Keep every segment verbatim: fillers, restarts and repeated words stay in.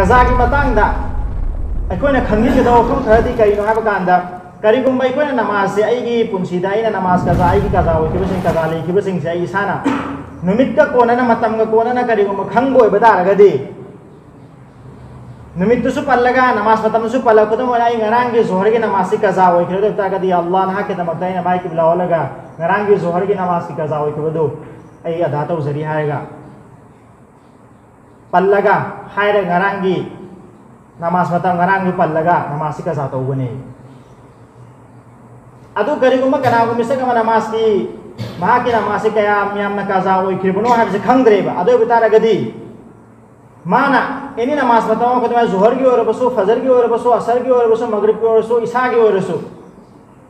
ꯀꯖꯥꯒꯤ ꯃꯇꯥꯡꯗ ꯑꯩꯈꯣꯏꯅ ꯈꯪꯖꯤꯟꯒꯗꯕ ꯋꯥꯐꯝ ꯈꯔꯗꯤ ꯀꯔꯤꯅꯣ ꯍꯥꯏꯕ ꯀꯥꯟꯗ, ꯀꯔꯤꯒꯨꯝꯕ ꯑꯩꯈꯣꯏꯅ ꯅꯃꯥꯖꯁꯦ, ꯑꯩꯒꯤ ꯄꯨꯟꯁꯤꯗ ꯑꯩꯅ ꯅꯃꯥꯖ ꯀꯖꯥ, ꯑꯩꯒꯤ ꯀꯖꯥ ꯑꯣꯏꯈꯤꯕꯁꯤꯡ, ꯀꯖꯥ ꯂꯩꯈꯤꯕꯁꯤꯡꯁꯦ ꯑꯩ ꯏꯁꯥꯅ ꯅꯨꯃꯤꯠꯀ ꯀꯣꯟꯅꯅ, ꯃꯇꯝꯒ ꯀꯣꯟꯅꯅ ꯀꯔꯤꯒꯨꯝꯕ ꯈꯪꯕ ꯑꯣꯏꯕ ꯇꯥꯔꯒꯗꯤ, ꯅꯨꯃꯤꯠꯇꯨꯁꯨ ꯄꯜꯂꯒ, ꯅꯃꯥꯖ ꯃꯇꯝꯗꯨꯁꯨ ꯄꯜꯂꯒ, ꯈꯨꯗꯝ ꯑꯣꯏꯅ ꯑꯩ ꯉꯔꯥꯡꯒꯤ ꯖꯣꯍꯔꯒꯤ ꯅꯃꯥꯖꯁꯤ ꯀꯖꯥ ꯑꯣꯏꯈ꯭ꯔꯦ ꯑꯗꯨ ꯑꯣꯏꯕ ꯇꯥꯔꯒꯗꯤ, "ꯌꯥ ꯑꯜꯂꯥꯍ, ꯅꯍꯥꯛꯀꯤꯗꯃꯛꯇ ꯑꯩꯅ ꯃꯥꯏ ꯀꯤꯕ꯭ꯂꯥ ꯑꯣꯜꯂꯒ ꯉꯔꯥꯡꯒꯤ ꯖꯣꯍꯔꯒꯤ ꯅꯃꯥꯖꯀꯤ ꯀꯖꯥ ꯑꯣꯏꯈꯤꯕꯗꯨ ꯑꯩ ꯑꯗꯥ ꯇꯧꯖꯔꯤ" ꯍꯥꯏꯔꯒ, ꯄꯜꯂꯒ ꯍꯥꯏꯔꯒ, ꯉꯔꯥꯡꯒꯤ ꯅꯃꯥꯖ ꯃꯇꯝ ꯉꯔꯥꯡꯒꯤ ꯄꯜꯂꯒ ꯅꯃꯥꯖꯁꯤ ꯀꯖꯥ ꯇꯧꯒꯅꯤ꯫ ꯑꯗꯨ ꯀꯔꯤꯒꯨꯝꯕ ꯀꯅꯥꯒꯨꯝꯕ ꯃꯤꯁꯛ ꯑꯃ ꯅꯃꯥꯖꯀꯤ, ꯃꯍꯥꯛꯀꯤ ꯅꯃꯥꯖꯁꯤ ꯀꯌꯥꯝ ꯌꯥꯝꯅ ꯀꯖꯥ ꯑꯣꯏꯈ꯭ꯔꯤꯕꯅꯣ ꯍꯥꯏꯕꯁꯤ ꯈꯪꯗ꯭ꯔꯦꯕ꯫ ꯑꯗꯨ ꯑꯣꯏꯕ ꯇꯥꯔꯒꯗꯤ ꯃꯥꯅ ꯑꯦꯅꯤ ꯅꯃꯥꯖ ꯃꯇꯝ ꯑꯃ ꯈꯨꯗꯤꯡꯃꯛ, ꯖꯣꯍꯔꯒꯤ ꯑꯣꯏꯔꯕꯁꯨ, ꯐꯖꯔꯒꯤ ꯑꯣꯏꯔꯕꯁꯨ, ꯑꯁꯔꯒꯤ ꯑꯣꯏꯔꯕꯁꯨ, ꯃꯒ꯭ꯔꯤꯕꯀꯤ ꯑꯣꯏꯔꯁꯨ, ꯏꯁꯥꯒꯤ ꯑꯣꯏꯔꯁꯨ,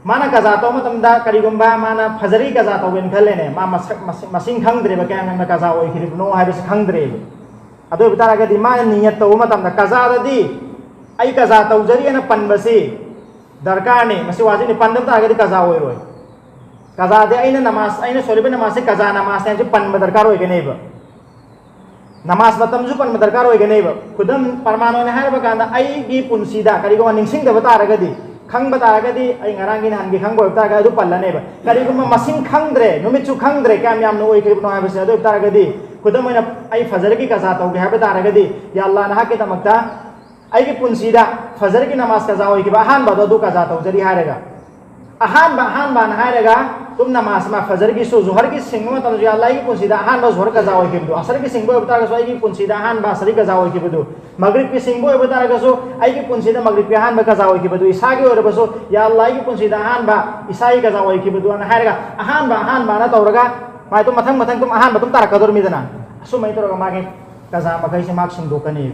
ꯃꯥꯅ ꯀꯖꯥ ꯇꯧꯕ ꯃꯇꯝꯗ ꯀꯔꯤꯒꯨꯝꯕ ꯃꯥꯅ ꯐꯖꯔꯒꯤ ꯀꯖꯥ ꯇꯧꯒꯦꯅ ꯈꯜꯂꯦꯅꯦ, ꯃꯥ ꯃꯁꯛ, ꯃꯁꯤꯡ, ꯃꯁꯤꯡ ꯈꯪꯗ꯭ꯔꯦꯕ, ꯀꯌꯥꯝ ꯌꯥꯝꯅ ꯀꯖꯥ ꯑꯣꯏꯈ꯭ꯔꯤꯕꯅꯣ ꯍꯥꯏꯕꯁꯤ ꯈꯪꯗ꯭ꯔꯦꯕ꯫ ꯑꯗꯨ ꯑꯣꯏꯕ ꯇꯥꯔꯒꯗꯤ ꯃꯥꯅ ꯅꯤꯌꯠ ꯇꯧꯕ ꯃꯇꯝꯗ, ꯀꯖꯥꯗꯗꯤ "ꯑꯩ ꯀꯖꯥ ꯇꯧꯖꯔꯤ" ꯍꯥꯏꯅ ꯄꯟꯕꯁꯤ ꯗꯔꯀꯥꯔꯅꯤ, ꯃꯁꯤ ꯋꯥꯖꯤꯕꯅꯤ꯫ ꯄꯟꯗꯕ ꯇꯥꯔꯒꯗꯤ ꯀꯖꯥ ꯑꯣꯏꯔꯣꯏ꯫ ꯀꯖꯥꯗꯤ ꯑꯩꯅ ꯅꯃꯥꯖ, ꯑꯩꯅ ꯁꯣꯜꯂꯤꯕ ꯅꯃꯥꯖꯁꯦ ꯀꯖꯥ ꯅꯃꯥꯖꯅꯦ ꯍꯥꯏꯕꯁꯤ ꯄꯟꯕ ꯗꯔꯀꯥꯔ ꯑꯣꯏꯒꯅꯦꯕ꯫ ꯅꯃꯥꯖ ꯃꯇꯝꯁꯨ ꯄꯟꯕ ꯗꯔꯀꯥꯔ ꯑꯣꯏꯒꯅꯦꯕ꯫ ꯈꯨꯗꯝ, ꯄ꯭ꯔꯃꯥꯟ ꯑꯣꯏꯅ ꯍꯥꯏꯔꯕ ꯀꯥꯟꯗ, ꯑꯩꯒꯤ ꯄꯨꯟꯁꯤꯗ ꯀꯔꯤꯒꯨꯝꯕ ꯅꯤꯡꯁꯤꯡꯗꯕ ꯇꯥꯔꯒꯗꯤ, ꯈꯪꯕ ꯇꯥꯔꯒꯗꯤ, ꯑꯩ ꯉꯔꯥꯡꯒꯤ ꯅꯍꯥꯟꯒꯤ ꯈꯪꯕ ꯑꯣꯏꯕ ꯇꯥꯔꯒꯗꯤ ꯑꯗꯨ ꯄꯜꯂꯅꯦꯕ꯫ ꯀꯔꯤꯒꯨꯝꯕ ꯃꯁꯤꯡ ꯈꯪꯗ꯭ꯔꯦ, ꯅꯨꯃꯤꯠꯁꯨ ꯈꯪꯗ꯭ꯔꯦ ꯀꯌꯥꯝ ꯌꯥꯝꯅ ꯑꯣꯏꯈ꯭ꯔꯤꯕꯅꯣ ꯍꯥꯏꯕꯁꯦ, ꯑꯗꯨ ꯑꯣꯏꯕ ꯇꯥꯔꯒꯗꯤ, ꯈꯨꯗꯝ ꯑꯣꯏꯅ, ꯑꯩ ꯐꯖꯔꯒꯤ ꯀꯖꯥ ꯇꯧꯒꯦ ꯍꯥꯏꯕ ꯇꯥꯔꯒꯗꯤ, "ꯌꯥ ꯑꯜꯂꯥꯍ, ꯅꯍꯥꯛꯀꯤꯗꯃꯛꯇ ꯑꯩꯒꯤ ꯄꯨꯟꯁꯤꯗ ꯐꯖꯔꯒꯤ ꯅꯃꯥꯖ ꯀꯖꯥ ꯑꯣꯏꯈꯤꯕ ꯑꯍꯥꯟꯕꯗꯣ ꯑꯗꯨ ꯀꯖꯥ ꯇꯧꯖꯔꯤ" ꯍꯥꯏꯔꯒ, ꯑꯍꯥꯟꯕ, ꯑꯍꯥꯟꯕꯅ ꯍꯥꯏꯔꯒ, ꯇꯨꯝ ꯅꯃꯥꯖ ꯑꯃ, ꯐꯖꯔꯒꯤꯁꯨ, ꯖꯣꯍꯔꯒꯤ ꯁꯤꯡꯕ ꯃꯇꯝꯗꯁꯨ, "ꯌꯥ ꯑꯜꯂꯥꯍ, ꯑꯩꯒꯤ ꯄꯨꯟꯁꯤꯗ ꯑꯍꯥꯟꯕ ꯖꯣꯍꯔ ꯀꯖꯥ ꯑꯣꯏꯈꯤꯕꯗꯨ", ꯑꯁꯔꯒꯤ ꯁꯤꯡꯕ ꯑꯣꯏꯕ ꯇꯥꯔꯒꯁꯨ, "ꯑꯩꯒꯤ ꯄꯨꯟꯁꯤꯗ ꯑꯍꯥꯟꯕ ꯑꯁꯔꯒꯤ ꯀꯖꯥ ꯑꯣꯏꯈꯤꯕꯗꯨ", ꯃꯒ꯭ꯔꯤꯕꯀꯤ ꯁꯤꯡꯕ ꯑꯣꯏꯕ ꯇꯥꯔꯒꯁꯨ, "ꯑꯩꯒꯤ ꯄꯨꯟꯁꯤꯗ ꯃꯒ꯭ꯔꯤꯕꯀꯤ ꯑꯍꯥꯟꯕ ꯀꯖꯥ ꯑꯣꯏꯈꯤꯕꯗꯨ", ꯏꯁꯥꯒꯤ ꯑꯣꯏꯔꯕꯁꯨ, "ꯌꯥ ꯑꯜꯂꯥꯍ, ꯑꯩꯒꯤ ꯄꯨꯟꯁꯤꯗ ꯑꯍꯥꯟꯕ ꯏꯁꯥꯒꯤ ꯀꯖꯥ ꯑꯣꯏꯈꯤꯕꯗꯨ" ꯑꯅ ꯍꯥꯏꯔꯒ, ꯑꯍꯥꯟꯕ, ꯑꯍꯥꯟꯕꯅ ꯇꯧꯔꯒ, ꯃꯥꯏ ꯑꯗꯨꯝ ꯃꯊꯪ ꯃꯊꯪ ꯑꯗꯨꯝ ꯑꯍꯥꯟꯕ ꯑꯗꯨꯝ ꯇꯥꯔꯛꯀꯗꯧꯔꯤꯃꯤꯗꯅ, ꯑꯁꯨꯃꯥꯏꯅ ꯇꯧꯔꯒ ꯃꯥꯒꯤ ꯀꯖꯥ ꯃꯈꯩꯁꯦ ꯃꯥ ꯁꯤꯡꯗꯣꯛꯀꯅꯤ꯫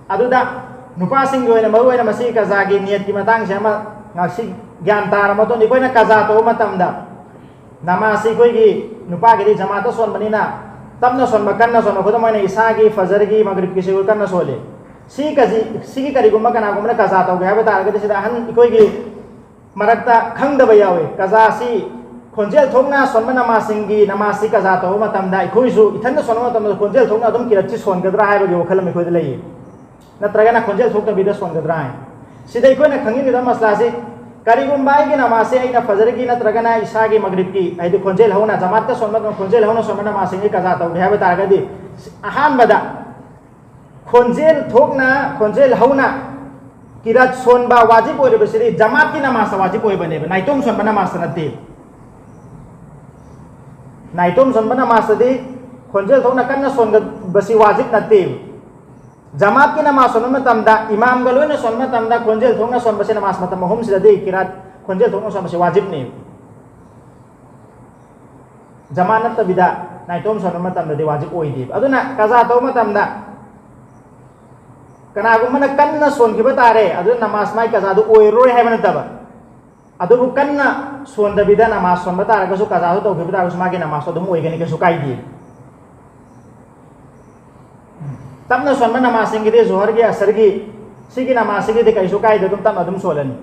ꯑꯗꯨꯗ ꯅꯨꯄꯥꯁꯤꯡꯒꯤ ꯑꯣꯏꯅ ꯃꯔꯨ ꯑꯣꯏꯅ ꯃꯁꯤ ꯀꯖꯥꯒꯤ ꯅꯤꯌꯠꯀꯤ ꯃꯇꯥꯡꯁꯦ ꯑꯃ ꯉꯁꯤ ꯒ꯭ꯌꯥꯟ ꯇꯥꯔꯕ ꯃꯇꯨꯡꯗ, ꯑꯩꯈꯣꯏꯅ ꯀꯖꯥ ꯇꯧꯕ ꯃꯇꯝꯗ ꯅꯃꯥꯖꯁꯤ ꯑꯩꯈꯣꯏꯒꯤ ꯅꯨꯄꯥꯒꯤꯗꯤ ꯖꯃꯥꯠꯇ ꯁꯣꯟꯕꯅꯤꯅ ꯇꯞꯅ ꯁꯣꯟꯕ, ꯀꯟꯅ ꯁꯣꯟꯕ, ꯈꯨꯗꯝ ꯑꯣꯏꯅ ꯏꯁꯥꯒꯤ ꯐꯖꯔꯒꯤ ꯃꯒ꯭ꯔꯤꯕꯀꯤꯁꯤ ꯑꯩꯈꯣꯏ ꯀꯟꯅ ꯁꯣꯜꯂꯤ꯫ ꯁꯤ ꯀꯖꯤ-, ꯁꯤꯒꯤ ꯀꯔꯤꯒꯨꯝꯕ ꯀꯅꯥꯒꯨꯝꯕꯅ ꯀꯖꯥ ꯇꯧꯒꯦ ꯍꯥꯏꯕ ꯇꯥꯔꯒꯗꯤ, ꯁꯤꯗ ꯑꯍꯟ ꯑꯩꯈꯣꯏꯒꯤ ꯃꯔꯛꯇ ꯈꯪꯗꯕ ꯌꯥꯎꯏ꯫ ꯀꯖꯥꯁꯤ ꯈꯣꯟꯖꯦꯜ ꯊꯣꯛꯅ ꯁꯣꯟꯕ ꯅꯃꯥꯖꯁꯤꯡꯒꯤ ꯅꯃꯥꯖꯁꯤ ꯀꯖꯥ ꯇꯧꯕ ꯃꯇꯝꯗ ꯑꯩꯈꯣꯏꯁꯨ ꯏꯊꯟꯗ ꯁꯣꯟꯕ ꯃꯇꯝꯗ ꯈꯣꯟꯖꯦꯜ ꯊꯣꯛꯅ ꯑꯗꯨꯝ ꯀꯤꯔꯠꯁꯤ ꯁꯣꯟꯒꯗ꯭ꯔꯥ ꯍꯥꯏꯕꯒꯤ ꯋꯥꯈꯜ ꯑꯃ ꯑꯩꯈꯣꯏꯗ ꯂꯩꯌꯦ꯫ ꯅꯠꯇ꯭ꯔꯒꯅ ꯈꯣꯟꯖꯦꯜ ꯊꯣꯛꯇꯕꯤꯗ ꯁꯣꯟꯒꯗ꯭ꯔꯥ ꯍꯥꯏꯅ꯫ ꯁꯤꯗ ꯑꯩꯈꯣꯏꯅ ꯈꯪꯅꯤꯡꯉꯤꯕ ꯃꯁꯂꯥꯁꯤ, ꯀꯔꯤꯒꯨꯝꯕ ꯑꯩꯒꯤ ꯅꯃꯥꯖꯁꯦ ꯑꯩꯅ ꯐꯖꯔꯒꯤ ꯅꯠꯇ꯭ꯔꯒꯅ ꯏꯁꯥꯒꯤ ꯃꯒ꯭ꯔꯤꯕꯀꯤ, ꯍꯥꯏꯗꯤ ꯈꯣꯟꯖꯦꯜ ꯍꯧꯅ, ꯖꯃꯥꯠꯇ ꯁꯣꯟꯕ ꯈꯣꯟꯖꯦꯜ ꯍꯧꯅ ꯁꯣꯟꯕ ꯅꯃꯥꯖꯁꯤꯡꯒꯤ ꯀꯖꯥ ꯇꯧꯒꯦ ꯍꯥꯏꯕ ꯇꯥꯔꯒꯗꯤ, ꯑꯍꯥꯟꯕꯗ ꯈꯣꯟꯖꯦꯜ ꯊꯣꯛꯅ, ꯈꯣꯟꯖꯦꯜ ꯍꯧꯅ ꯀꯤꯔꯥꯠ ꯁꯣꯟꯕ ꯋꯥꯖꯤꯕ ꯑꯣꯏꯔꯤꯕꯁꯤꯗꯤ ꯖꯃꯥꯠꯀꯤ ꯅꯃꯥꯖꯇ ꯋꯥꯖꯤꯕ ꯑꯣꯏꯕꯅꯦꯕ, ꯅꯥꯏꯇꯣꯝ ꯁꯣꯟꯕ ꯅꯃꯥꯖꯇ ꯅꯠꯇꯦ꯫ ꯅꯥꯏꯇꯣꯝ ꯁꯣꯟꯕ ꯅꯃꯥꯖꯇꯗꯤ ꯈꯣꯟꯖꯦꯜ ꯊꯣꯛꯅ ꯀꯟꯅ ꯁꯣꯟꯕꯁꯤ ꯋꯥꯖꯤꯕ ꯅꯠꯇꯦ꯫ ꯖꯃꯥꯠꯀꯤ ꯅꯃꯥꯖ ꯁꯣꯟꯕ ꯃꯇꯝꯗ, ꯏꯃꯥꯝꯒ ꯂꯣꯏꯅ ꯁꯣꯟꯕ ꯃꯇꯝꯗ ꯈꯣꯟꯖꯦꯜ ꯊꯣꯛꯅ ꯁꯣꯟꯕꯁꯤ ꯅꯃꯥꯖ ꯃꯇꯝ ꯑꯍꯨꯝꯁꯤꯗꯗꯤ ꯀꯤꯔꯥꯠ ꯈꯣꯟꯖꯦꯜ ꯊꯣꯛꯅ ꯁꯣꯟꯕꯁꯤ ꯋꯥꯖꯤꯕꯅꯦꯕ꯫ ꯖꯃꯥꯠ ꯅꯠꯇꯕꯤꯗ ꯅꯥꯏꯇꯣꯝ ꯁꯣꯟꯕ ꯃꯇꯝꯗꯗꯤ ꯋꯥꯖꯤꯕ ꯑꯣꯏꯗꯦꯕ꯫ ꯑꯗꯨꯅ ꯀꯖꯥ ꯇꯧꯕ ꯃꯇꯝꯗ ꯀꯅꯥꯒꯨꯝꯕꯅ ꯀꯟꯅ ꯁꯣꯟꯈꯤꯕ ꯇꯥꯔꯦ, ꯑꯗꯨꯅ ꯅꯃꯥꯖ ꯃꯥꯏ ꯀꯖꯥꯗꯨ ꯑꯣꯏꯔꯔꯣꯏ ꯍꯥꯏꯕ ꯅꯠꯇꯕ, ꯑꯗꯨꯕꯨ ꯀꯟꯅ ꯁꯣꯟꯗꯕꯤꯗ ꯅꯃꯥꯖ ꯁꯣꯟꯕ ꯇꯥꯔꯒꯁꯨ, ꯀꯖꯥꯗꯨ ꯇꯧꯈꯤꯕ ꯇꯥꯔꯒꯁꯨ, ꯃꯥꯒꯤ ꯅꯃꯥꯖꯇꯣ ꯑꯗꯨꯝ ꯑꯣꯏꯒꯅꯤ, ꯀꯩꯁꯨ ꯀꯥꯏꯗꯦ꯫ ꯇꯞꯅ ꯁꯣꯟꯕ ꯅꯃꯥꯖꯁꯤꯡꯒꯤꯗꯤ, ꯖꯣꯍꯔꯒꯤ, ꯑꯁꯔꯒꯤ, ꯁꯤꯒꯤ ꯅꯃꯥꯖꯁꯤꯒꯤꯗꯤ ꯀꯩꯁꯨ ꯀꯥꯏꯗꯦ, ꯑꯗꯨꯝ ꯇꯞꯅ ꯑꯗꯨꯝ ꯁꯣꯜꯂꯅꯤ꯫